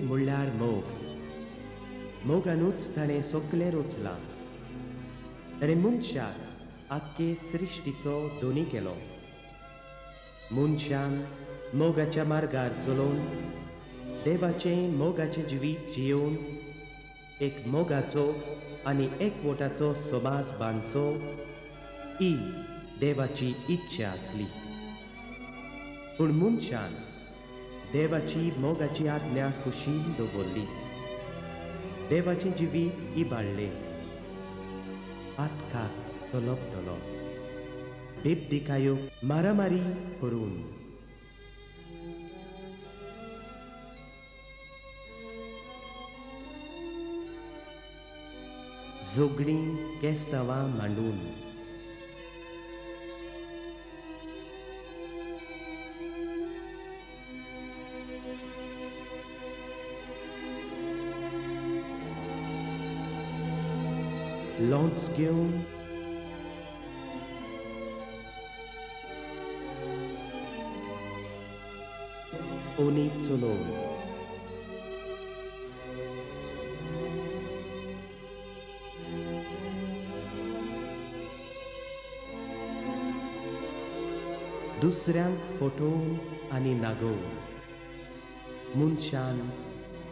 देव म्हणल्यार मोग. मोगानूच ताणें सगलें रचलां. ताणें मनशाक आख्खे सृश्टीचो धनी केलो. मनशान मोगाच्या मार्गार चलोवन देवाचें मोगाचें जिवीत जियोवन एक मोगाचो आनी एकवटाचो समाज बांदचो ही देवाची इच्छा आसली. पूण मनशान देवाची मोगाची आज्ञा कुशीन दवरली. देवाचें जिवीत इबाडलें. पातकाक तो लपतलो बेबदिकायो मारामारी करून. झगडीं केस्तांवां मांडून. लोंच घेवन ओनी चलोवन. दुसऱ्यांक फटोवन आनी नागोवन मनशान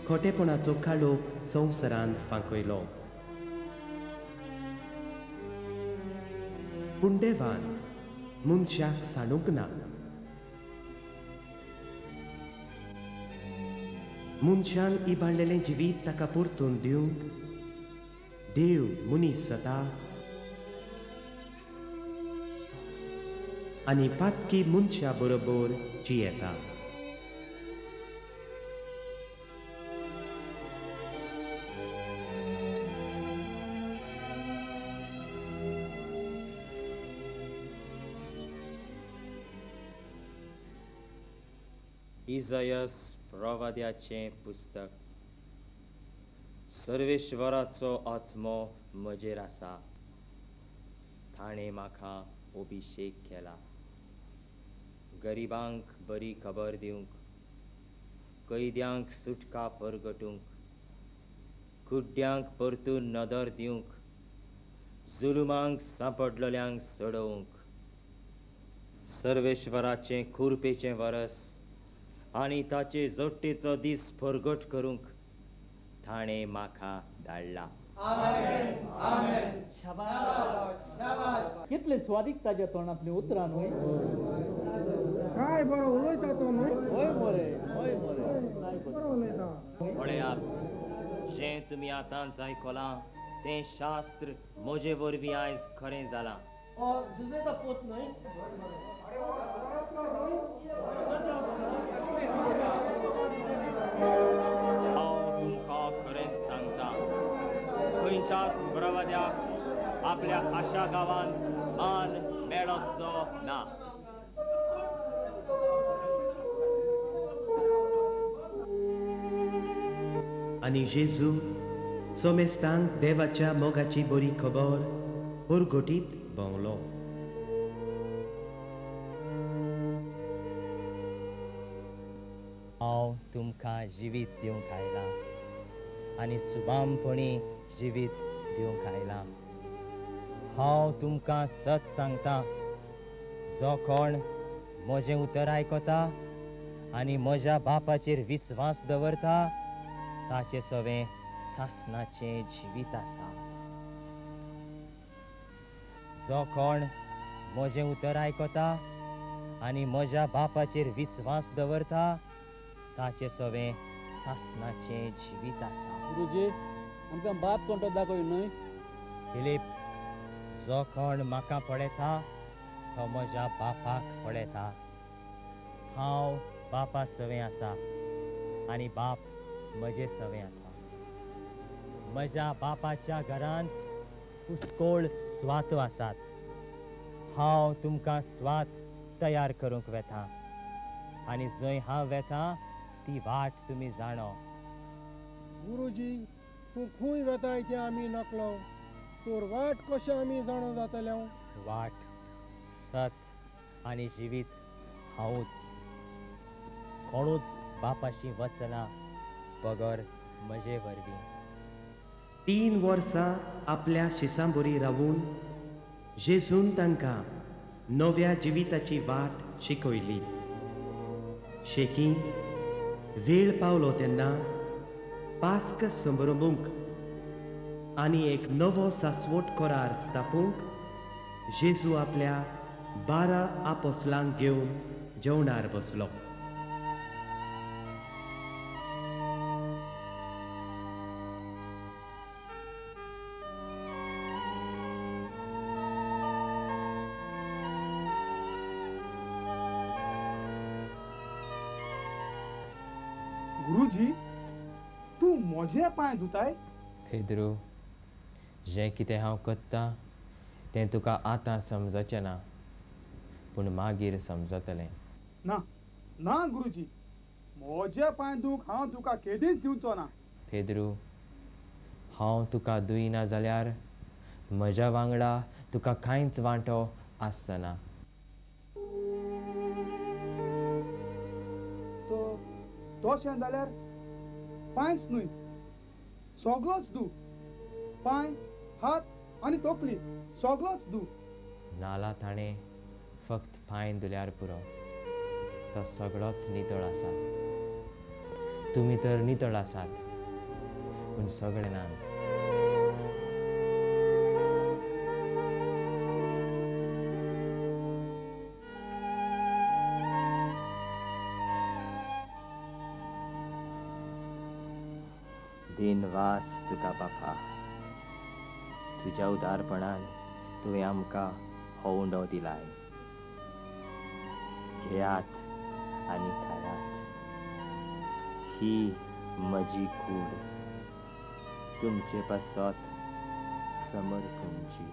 खोटेपणाचो काळोख संवसारांत फांकयलो. पूण देवान मनशाक सांडूंक ना. मनशान इबाडलेलें जिवीत ताका परतून दिवंक देव मनीस जाता आनी पातकी मनशा बरोबर जियेता. इजायस प्रवाद्याचें पुस्तक. सर्वेश्वराचो आत्मो म्हजेर आसा. ताणें म्हाका अभिशेक केला गरिबांक बरी खबर दिवंक, कैद्यांक सुटका परगटूंक, कुड्ड्यांक परतून नदर दिवंक, जुलुमांक सांपडलेल्यांक सोडोवंक. सर्वेश्वराचें खुरपेचें वरस आनी ताचे जोडटेचो दीस परगट करूंक ताणें म्हाका धाडला. कितले स्वादीक ताज्या तोंडांतली उतरां न्हय. काय बरो उलयता तो न्हय. हय मरे, हय मरे, बरो उलयता. पळयात, जें तुमी आतांच आयकलां तें शास्त्र म्हजे वरवीं आयज खरें जालां. पूत न्हय. हांव तुमकां खरेंच सांगता, खंयच्याच प्रवाद्याक आपल्या आशा गांवांत मान मेळचो ना. आनी जेजू सोमेस्तांक देवाच्या मोगाची बरी खबर परगटीत भोंवलो. हांव तुमकां जिवीत दिवंक आयलां आनी सुबामपणी जिवीत दिवंक आयलां. हांव तुमकां सत सांगता, जो कोण म्हजें उतर आयकता आनी म्हज्या बापाचेर विस्वास दवरता ताचें सवें सासणाचें जिवीत आसा. जो कोण म्हजें उतर आयकता आनी म्हज्या बापाचेर विस्वास दवरता ताचें सवें सासणाचें जिवीत आसा. गुरुजी, आमकां बाप कोण तो दाखय न्हय. फिलीप, जो कोण म्हाका पळयता तो म्हज्या बापाक पळयता. हांव बापा सवें आसा आनी बाप म्हजे सवें आसा. म्हज्या बापाच्या घरांत पुस्कोळ स्वातो आसात. हांव तुमकां स्वात तयार करूंक वेता आनी जंय हांव वेता ती वाट तुमी जाणो. गुरुजी, तूं खंय वेताय तें आमी नकलो, तर वाट कशें आमी जाणो जातले? वाट, सत आनी जिवीत हांवूच. कोणूच बापाशी वचना बगर म्हजे वरवीं. 3 वर्सां आपल्या शिसांबरी रावून जेजून तांकां नव्या जिविताची वाट शिकयली. शेकी वेळ पावलो तेन्ना पास्क संभ्रमूंक आनी एक नवो सासवट करार स्थापूंक जेजू आपल्या 12 आपोसलांक घेवन जेवणार बसलो. गुरुजी, तूं म्हजे पांय धुताय? पेद्रू, जें कितें हांव करतां तें तुका आतां समजचें ना, पूण मागीर समजतलें. ना ना गुरुजी, म्हजे पांय धुवंक हांव तुका केदींच दिवचो ना. पेद्रू, हांव तुका दुयना जाल्यार म्हज्या वांगडा तुका कांयच वांटो आसना. तशें जाल्यार पांयच न्हय, सगळोच धू. पांय, हात आनी तकली सगळोच धू. नाला ताणें फक्त पांय धुल्यार पुरो, तो सगळोच नितळ आसा. तुमी तर नितळ आसात, पूण सगळे नात. दिनवास तुका बापा, तुज्या उदारपणान तुवें आमकां हो उंडो दिलाय. घेयात आनी खायात, ही म्हजी कूड तुमचे पासत समर्पणची.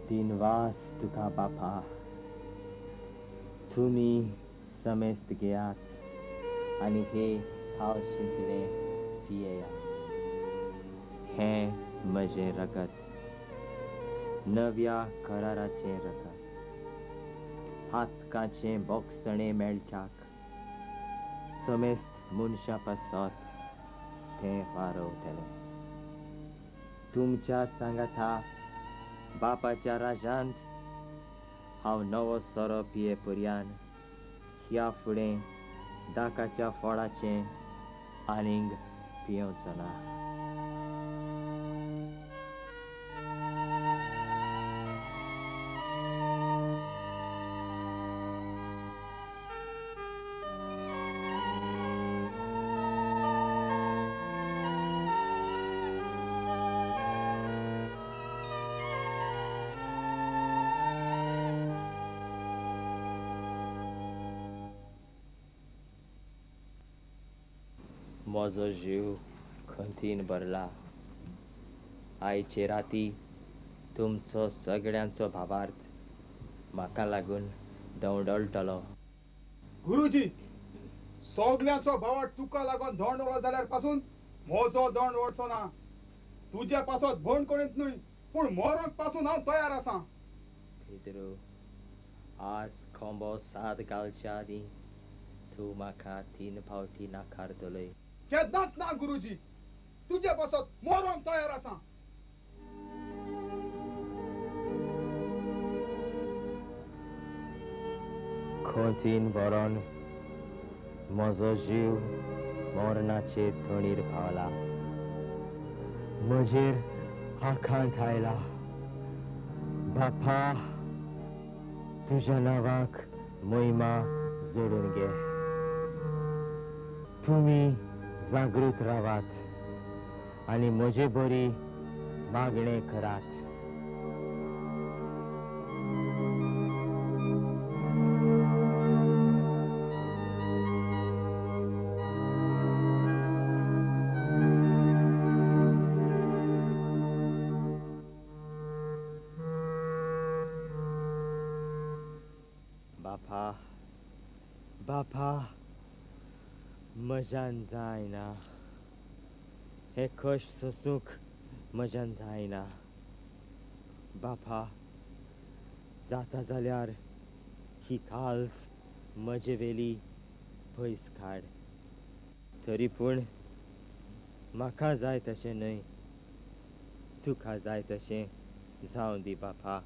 दिनवास तुका बापा, तुमी समेस्त घेयात आनी हे पावशींतले पियेयात. हें म्हजें रगत, नव्या कराराचें रगत, हातकाचें बोगसणें मेळच्याक समेस्त मनशां पासत तें वारवतलें. तुमच्या सांगाता बापाच्या राजांत हांव नवो सोरो पिये पर्यान ह्या फुडें दाकाच्या फळाचें आनीक पियेवचो ना. म्हजो जीव खंतीन भरला. आयचे राती तुमचो सगळ्यांचो भावार्थ म्हाका लागून धवडळटलो. गुरुजी, सगळ्यांचो भावार्थ तुका लागून धोंडवलो जाल्यार पासून म्हजो दोंड वळचो ना. तुज्या पासत भोंडकोणीत न्हय, पूण मरोंक पासून हांव तयार आसा. पेद्रू, आज कोंबो साद घालच्या आदीं तूं म्हाका 3 फावटी नाकारतलोय. केन्नाच ना गुरुजी, तुजे पासत मरोंक तयार आसा. खंतीन भरोन म्हजो जीव मरणाचे तणीर पावला. म्हजेर आखांत आयला. बापा, तुज्या नांवाक महिमा जोडून घे. तुमी जागृत रावात आनी म्हजे बरी मागणें करात. बापा, बापा, म्हज्यान जायना. हे कश्ट सोसूंक म्हज्यान जायना. बापा, जाता जाल्यार ही काल्स म्हजे वेली पयस काड. तरी पूण म्हाका जाय तशें न्हय, तुका जाय तशें जावं दी बापा.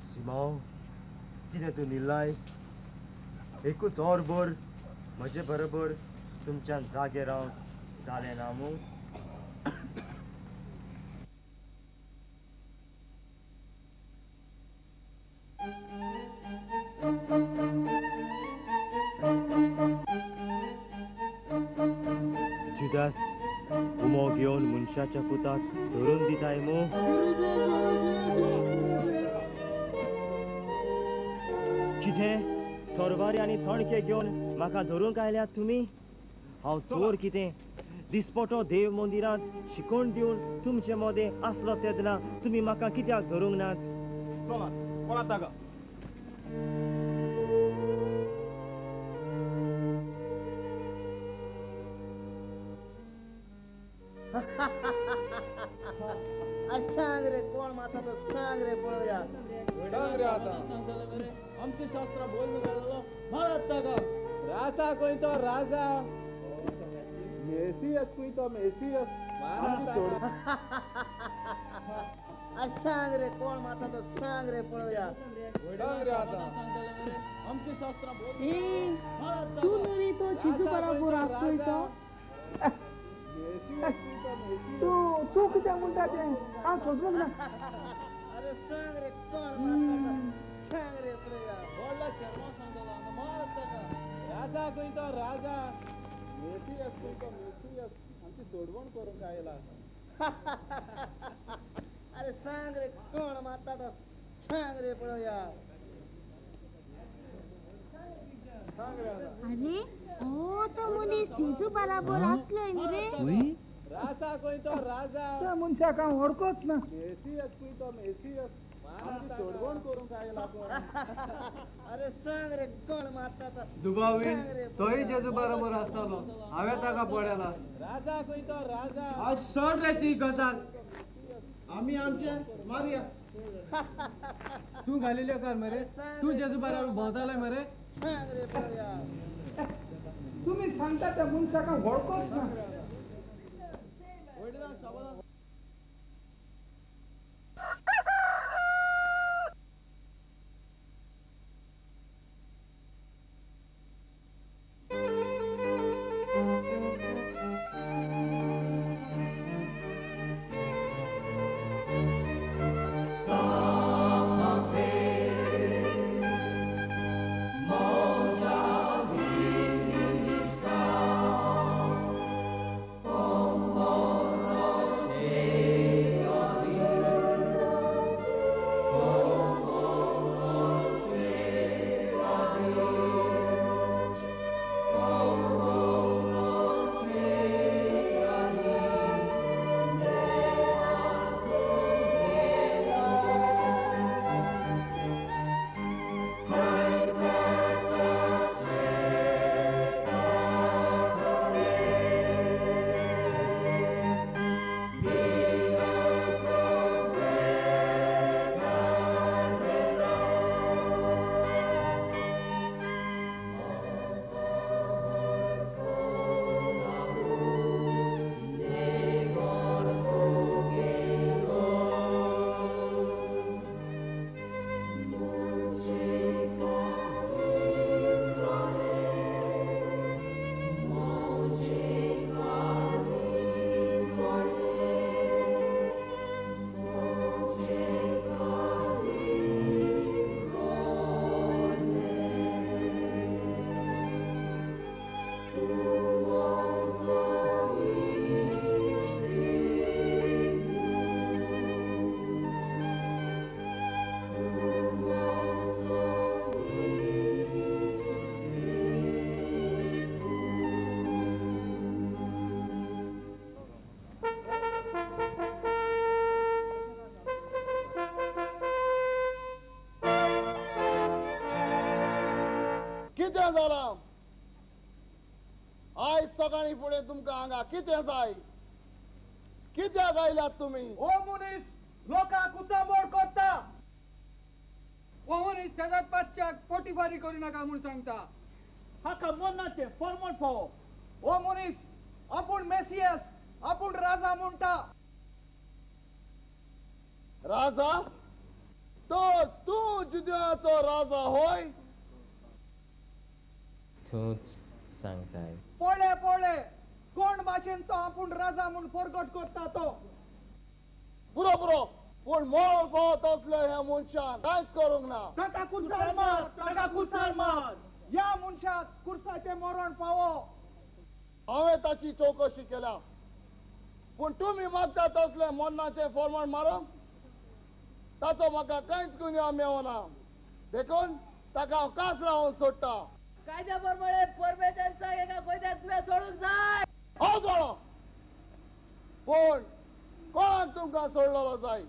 सिमांव, कितें तूं न्हिल्लाय? एकूच वरभर म्हजे बरोबर तुमच्यान जागे रावंक जालें ना मूं? जुदास उमो घेवन मनशाच्या पुताक धरून दिताय मूं? कितें तरवारी आनी थोणके घेवन म्हाका धरूंक आयल्यात तुमी? हांव चोर कितें? दिसपटो देव मंदिरांत शिकोवन दिवन तुमचे मदें आसलो तेन्ना तुमी म्हाका कित्याक धरूंक नात? चला ताका. सांग रे कोण माता तो सांग रे पळोवया. सांग रे आतां. आमचे शास्त्र बोल गेलो मारात ताका. राजा खंय तो राजा? मेसियस खंय तो मेसियस? सांग रे कोण माता तो सांग रे पळोवया. सांग रे आतां. आमचे शास्त्र बोल. तूं न्हय रे तो जेजू बरोबर आसलोय तो? तूं तूं कित्याक म्हणटा तें हांव सोंसूंक ना. अरे सांग रे कोण मारता सांग रे पळोवया. व्हडला शर्मा सांगतालो मारत ताका. राजा खंय तो राजा? मेसियस खंय तो मेसियस? आमची सोडवण करूंक आयला. अरे सांग रे कोण मारता तो सांग रे पळोवया. अरे ओ तो मनीस जेजू बराबर आसलोय न्ही रे? राजा खंय तो राजा? त्या मनशाक हांव वळखोच ना. मेसियस खंय तो मेसियस? आमची सोडवण करूंक आयला. अरे सांग रे कोण मारता तो? दुबावीन तोय जेजू बरोबर आसतालो, हांवें ताका पळयला. राजा खंय तो राजा? आज सोड रे ती गजाल, आमी आमचे मारया. तूं गालिलेकार मरे, तूं जेजू बरोबर भोंवताले मरे? सांग रे पळोवया. तुमी सांगता त्या मनशाक हांव वळखोच ना. Moja कितें जालां? आयज सकाळीं फुडें तुमकां हांगा कितें जाय? कित्याक आयल्यात तुमी? ओ मनीस लोकांक उचांबळ करता. ओ मनीस शेजात पाचशाक पोटीफारी करू नाका म्हूण सांगता. हाका मरणाचें फॉर्मल फावो. ओ मनीस आपूण मेसियस, आपूण राजा म्हणटा. राजा? तर तूं जुद्याचो राजा होय? तूंच सांगताय. पळे पळे कोण भाशेन तो आपूण राजा म्हूण परगट करता तो. पुरो पुरो, पूण मोर फावो तसले ह्या मनशान कांयच करूंक ना. ताका कुर्सार मार, ताका कुर्सार मार. ह्या मनशाक कुर्साचें मरण फावो. हांवें ताची चवकशी केल्या, पूण तुमी मागता तसलें मरणाचें फॉर्मण मारूंक ताचो म्हाका कांयच गुन्यांव मेळना. देखून ताका हांव कास रावन सोडटा. कायद्या प्रमाणे परबेच्या दिसाक एका कैद्याक तुवें सोडूंक जाय. हांव जाणा, पूण कोणाक तुमकां सोडलेलो जाय?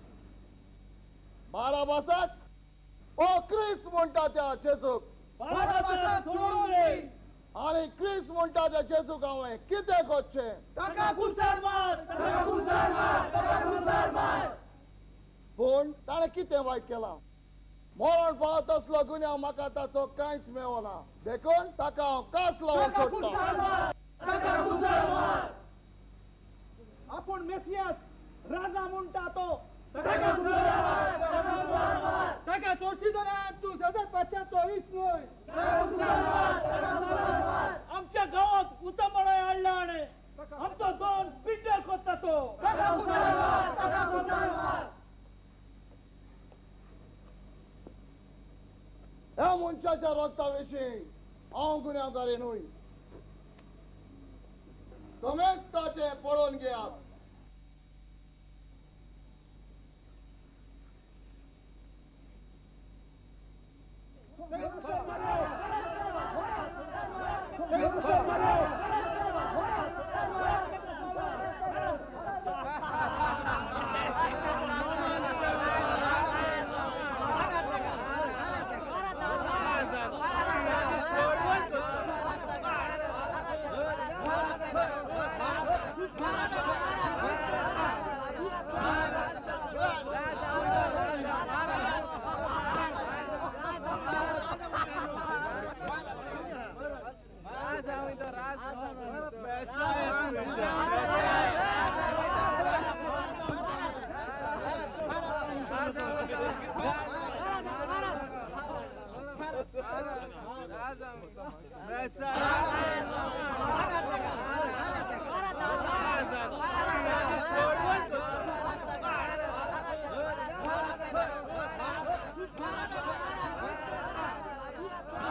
बाराबासाक ओ क्रिस्त म्हणटा त्या जेजूक? बाराबासाक सोडून दी. आनी क्रिस्त म्हणटा त्या जेजूक हांवें कितें करचें? ताका कुर्सार मार, ताका कुर्सार मार, ताका कुर्सार मार. पूण ताणें कितें वायट केलां? मरण फावो तसलो गुन्यांव म्हाका ताचो कांयच मेळना. देखून ताका हांव कास लावन सोडटा. आपूण मेसियस राजा म्हणटा तो. ताका चोरशी जाल्यार तूं शेजात पाचशाचो इस न्हय. आमच्या गांवांत उचांबळाय हाडला हाणें. आमचो दोन पिड्ड्यार करता तो. ह्या मनशाच्या रक्ता विशीं हांव गुन्यांवकारी न्हय. तुमीच ताचें पळोवन घेयात.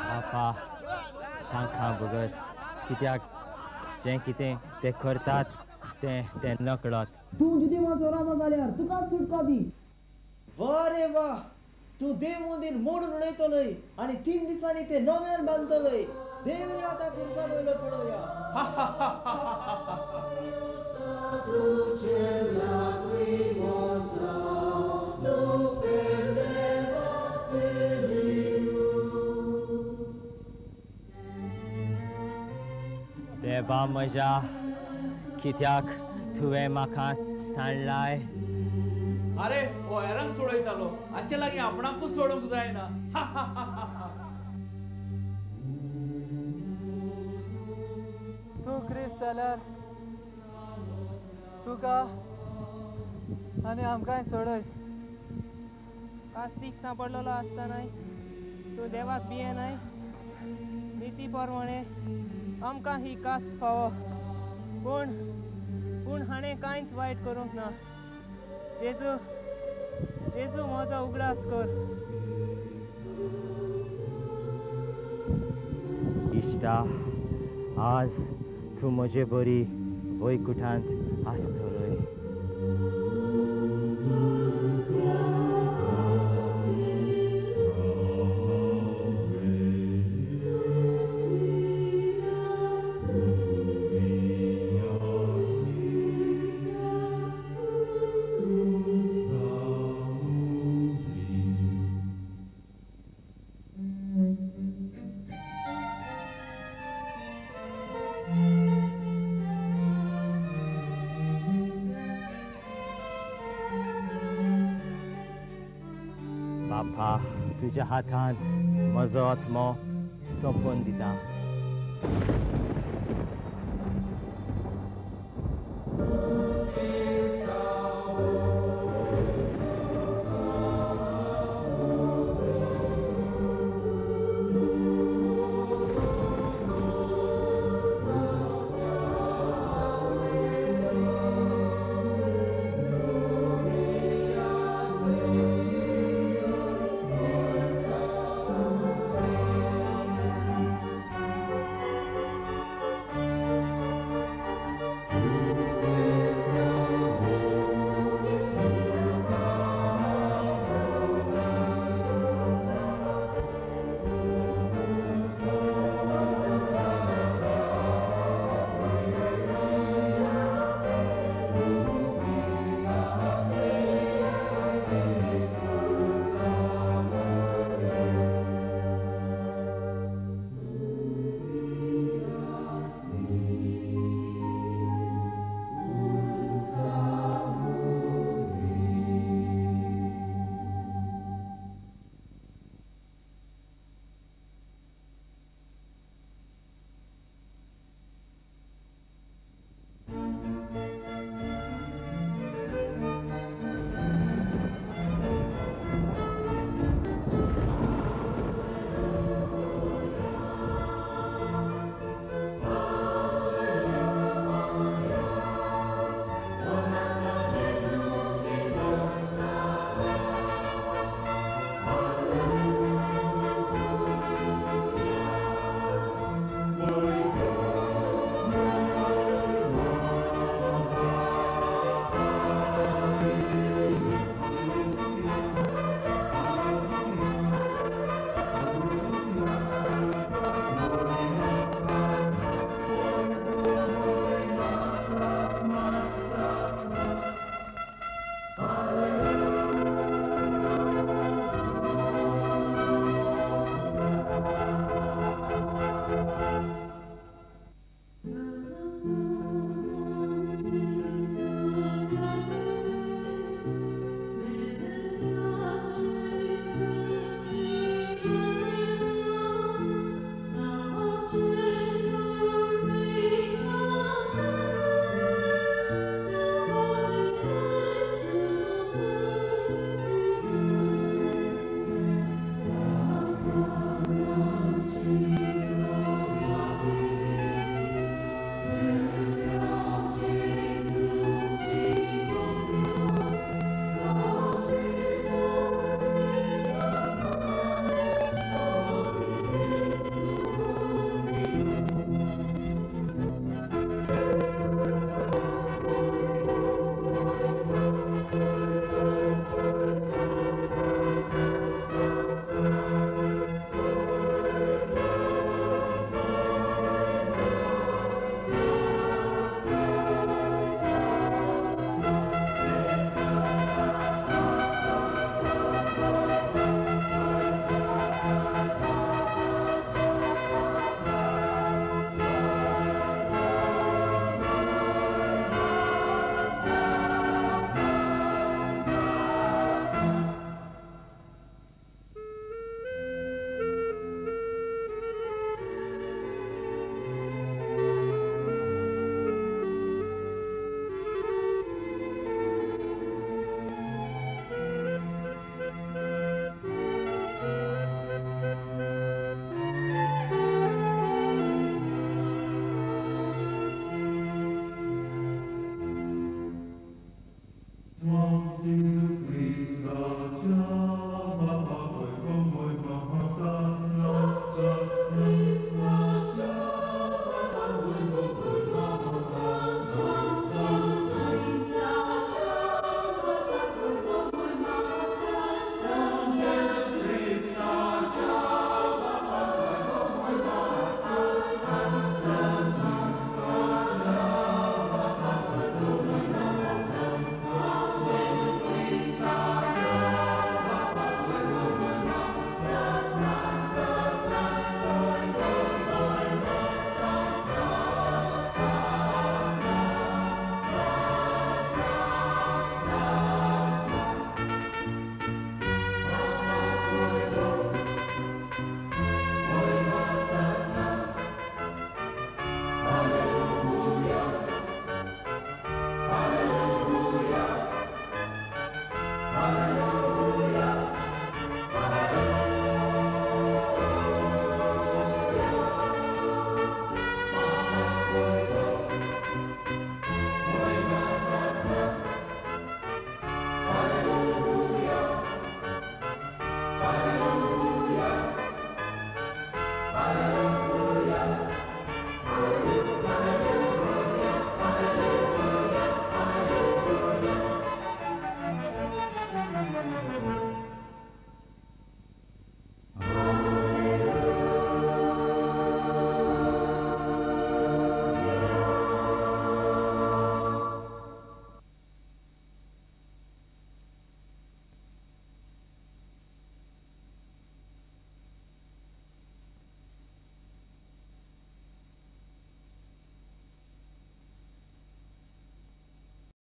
बापा, तांकां बगस, कित्याक जें कितें ते करतात तें ते नकळत. तूं जुदेवाचो राजा जाल्यार तुकाच सुटका दी. वा रे वा, तूं देव मंदीर मोडून उडयतलोय आनी 3 दिसांनी तें नव्यान बांदतलोय. देव रे आतां कुर्सा वयलो पळोवया. देवा म्हज्या, कित्याक तुवें म्हाका सांडलाय? अरे हो हेरांक सोडयतालो, हाचे लागीं आपणाकूच सोडूंक जायना. तूं क्रिस्त जाल्यार तुका आनी आमकांय सोडय. कास्तीक सांपडलेलो आसतनाय तूं देवाक भियेनाय. निती प्रमाणे आमकां ही कास्त फावो, पूण पूण हाणें कांयच वायट करूंक ना. जेजू, जेजू म्हजो उगडास कर. इश्टा, आज तूं म्हजे बरी वैकुठांत आसतलोय. बापा, तुज्या हातांत म्हजो आत्मो सोंपोवन दिता.